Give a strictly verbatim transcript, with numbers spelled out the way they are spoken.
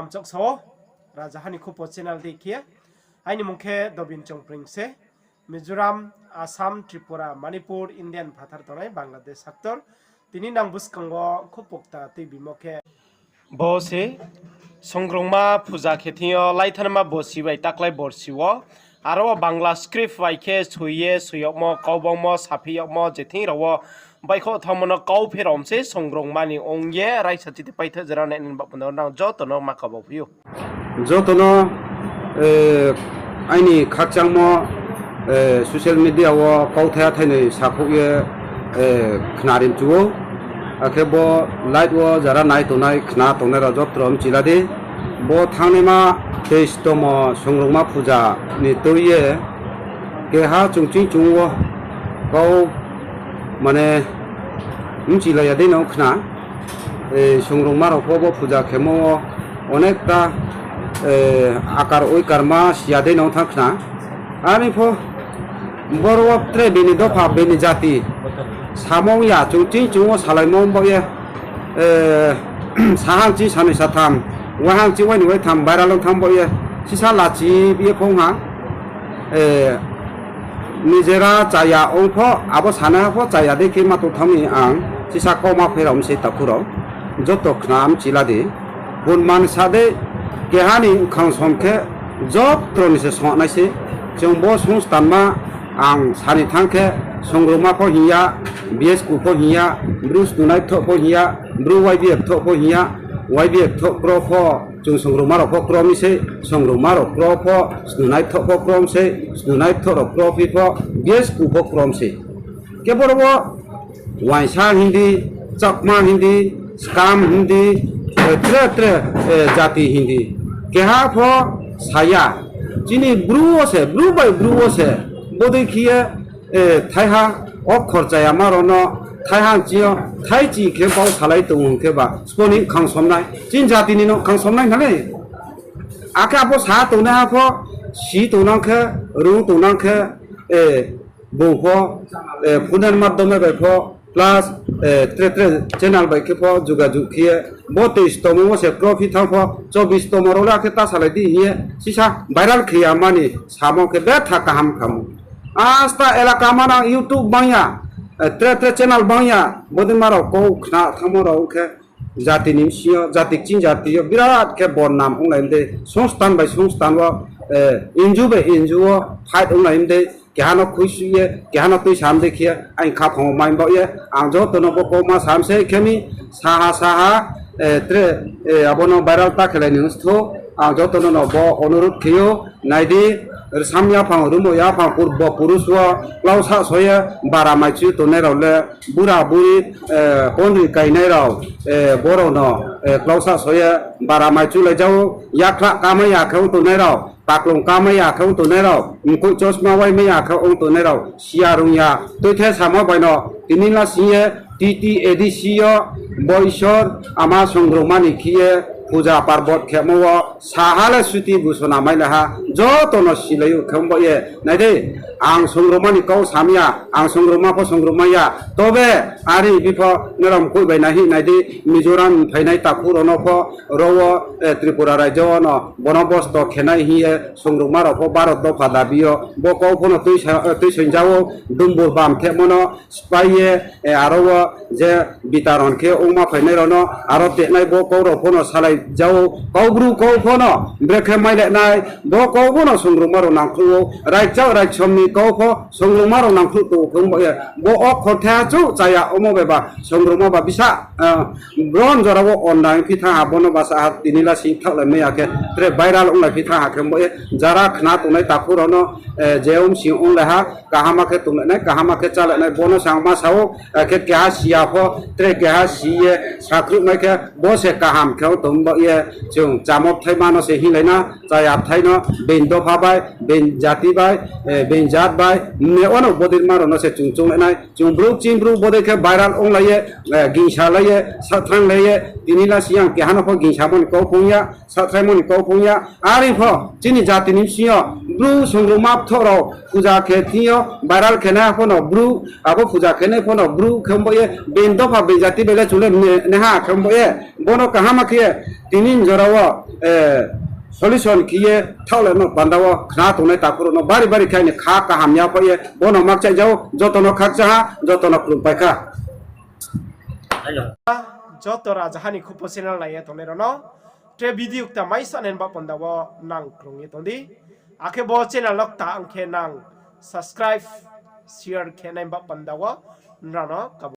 Hamchoksa o, Rajaha ni Khupo channel dei khe. Aini mung khe Dobin Chongpring se. Mizoram, Assam, Tripura, Manipur, Indian phathar tongnai Bangladesh haktor. Tini nang buskang wo Khupo kta tuibimo khe bo se Songrongma puja khe thing yo laithanma borsi bai taklai borsi wo. Aro wo Bangla script bai khe soi ye soi yagmo, kau bangmo, saphi yagmo, je thing rao wo baihkhouh thanngmo no kau pherao mi se Songrongma ni ong ye raisa chiti paithaoh jera nai ni baoh panda nang joto no ma kabo phi ou. Joto no, aini khakchangmo, social media wo kauthai athainoi sakhouh ye, khnari mchu ou. Akhe bo live wo jara nai tongnai, khna tongnai rao joto mchila di. Bo thanngnaima teis tomo Songrongma puja ni tui ye keha chung ching chung wo kau mane mchilai ya dei no khna. Songrongma rao pho bo puja khemo wo onekta akar oikarma siya dei no thanng khna. Ani pho boro wo tre bini dopha, bini jati samung ya, chung ching chung wo salaimo baoh ye, sahang ching sanoi satham, waihang ching wainoi waitham viral ong thanng baoh ye, sisa lachi ye phong ha. Nijera chaya ong pho, abo sanaiha pho chaya dei khe ma tong thanng mi ang, sisa kauma pherao mi se takhu rao. Joto khna mchila di. Punman sa dei, keha ni khangsom khe joto ni se songnai se. Chung bo songstanma ang sani thanng khe, Songrongma pho hing ya, B S K pho hing ya, Bru Snunai Bthoh pho hing ya, Bru Y B F Bthoh pho hing ya, Y B F Bthoh kro pho, chung Songrongma rao pho kro mi se, Songrongma rao kro pho, Snunai Bthoh pho kro mi se, Snunai Bthoh rao kro phi pho, B S K pho kro mi se. Khe boro wo Waisa hing di, Chakma hing di, Skam hing di, tre tre jati hing di. Keha pho saya. Chini Bru wo se, Bru bai Bru wo se, bodei khe ye, thaiha okhor chayama rao no, thaiha ching yo, thaichi khe bau salai tong hing khe ba, sbo ni khangsom nai, chini jati ni no khangsom nai na le. Akhe abo sa tongnaiha pho, si tongnang khe, rung tongnang khe, bung pho, phone ni madhyome bai pho, plus tre tre channel bai khe pho jugajug khe ye, bo teis tomo wo se kro phi thanng pho, chobis tomo rao le akhe ta salai di hing ye, sisa viral khe ya mani samo khe betha kaham khamo. Asta elaka manang YouTube bang ya, tre tre channel bang ya, bodei ma rao kau khna thanngmo rao khe, jati ni bsing yo, jati kching jati yo birat khe bornam onglai mi dei, songstan bai songstan wo, N G O bai N G O wo fight onglai mi dei, keha no khuisuh ye, keha no tuisa mi dei khe, aini khaphang wo mai baoh ye, ang joto no bo kauma sam se khe mi, saha saha, tre, abo no viral ta khelai ni sthu, ang joto no no bo onurodh khe ou, nai di, rsam yaphang, rumo yaphang, purbo purush wo, klau sahso ye, bara maichu tongnai rao le, bura buri, pondri kainai rao, boro no, klau sahso ye, bara maichu lai jao, yakhlah kamai ya khe ong tongnai rao, paklong kamai ya khe ong tongnai rao, mkoih chosma waimai ya khe ong tongnai rao, siya rung ya, tuithe samo bai no, tini la sing ye, T T A D C yo, Boisor, ama Songrongma ni khe ye, puja parbot khemo wo, saha le suti busona mai le ha, joto no silai ou khe ong baoh ye, nai di, ang Songrongma ni kau sam ya, ang Songrongma pho Songrongma ya, tobe, ari bipho, nrao mkoih bai nai hing nai di, Mizoram phainai takhu rao no pho, ro wo, Tripura raijo wo no, bono bosto khenai hing ye, Songrongma rao pho Bharot dopha dabi yo, bo kau pho no tuisa-, tuisoing ja ou, dumbur bam khemo no, sphái ye, aro wo je bitaron khe ongma phainai rao no, aro tehnai bo kau rao pho no salai ja ou, kau bru kau pho no, brekhe mailenai, bo kau pho no Songrongma rao nangkhruh ou, raikchak raiksom ni kau pho Songrongma rao nangkhruh tong ou khe ong baoh ye, bo okhor thaiha chouh chaya omo bai ba, Songrongma ba bisa, bron jora wo onnai phi thanng ha, bono basa ha tini la sing thaohlai mai ya khe, tre viral onglai phi thanng ha khe ong baoh ye, jara khna tongnai takhu rao no, je ong sing onglai ha, kaham khe tonglai nai, kaham khe chálai nai, bono se ang ma sa ou, khe keha siya pho, tre keha si ye, sakhruh mai khe, bo se kaham khe ong tong baoh ye, chung chamo bthai ma no se hinglai na, chaya bthai no, being dopha bai, being jati bai, being jat bai, mne ono bodei ma rao no se chung chounglai nai, chung brouh ching brouh bodei khe viral onglai ye, gingsa lai ye, sahthrang lai ye, tini la sing ang keha no pho gingsamo ni kau phong ya, sahthraimo ni kau phong ya, are pho, chini jati ni bsing yo, Bru songruma pthoh rao puja khe thing yo viral khe nai pho no Bru, abo puja khe nai pho no Bru khe bo ye, being dopha being jati bai le chung le ne, neha khe bo ye, bo no kaham khe ye, tini jora wo, eh, solution khe ye thaoh le no panda wo khna tongnai takhu rao no bari bari khe aini kha kaham ya pho ye, bo no makchaih jao, joto no khakchang ha, joto no khlum pai kha. Joto rajaha ni khupo channel nai ye tongnai rao no, tre video kta mai sa nai ba panda wo nang krung ye tong di. Akhe bo channel no kta ang khe nang subscribe, share khe nai ba panda wo nrao no kabo